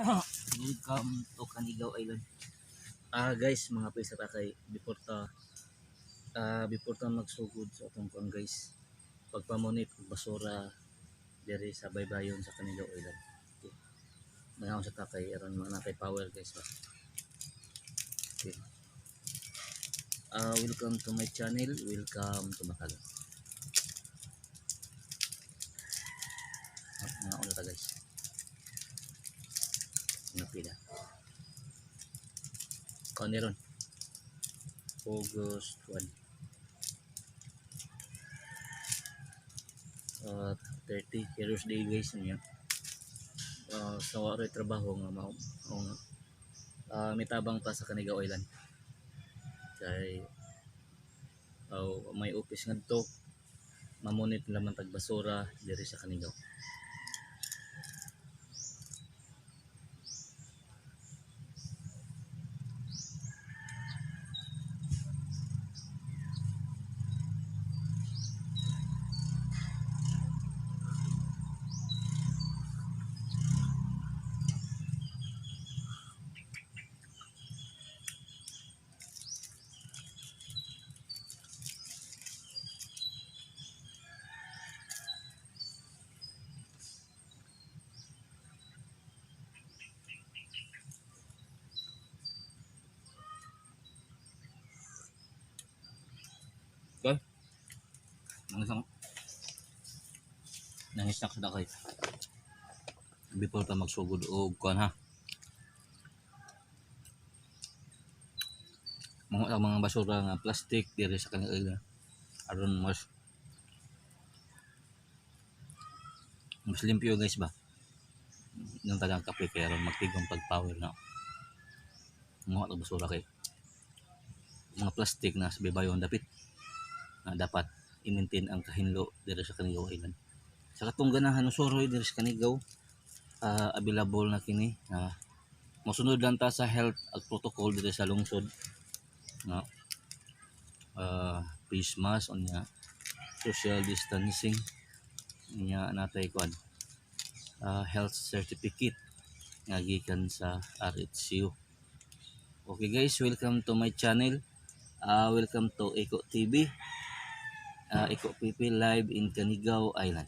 Welcome to Canigao Island. Guys, mga pisa ta kay before ta magsugod sa atong kuan, guys, pagpamunit og basura diri sa baybayon sa Canigao Island. Okay. Mangaon sa ta kay aron mga natay power, guys, ba. Okay. Welcome to my channel. Welcome to Mataga. Mga ta, guys. Mga pila. Kaon ron. August 1. 30 Heroes Day, guys, niya. Sa wa trabaho nga mao nga mitabang ta sa Canigao Island. Kay may office ngadto, mamunit laman tag basura diri sa Canigao. Okay. Nang isang nang snack sa kay before ta magsugod og kuan ha. Mga basura nga plastic diri sa kanila island aron mas limpyo, guys, ba. Nang tagang kape kay aron magtigom pag power na. Mga basura kay mga plastic na sa baybayon dapit na dapat i-maintain ang kahinlo diri sa Canigao Island. Sa katong ganahan suroy diri sa Canigao, available na kini. Mosunod lang ta sa health at protocol diri sa lungsod. No? Face mask unya social distancing, unya natay kuan health certificate nga gikan sa RHCU. Okay guys, welcome to my channel. Welcome to Eco TV. Eco PP live in Canigao Island.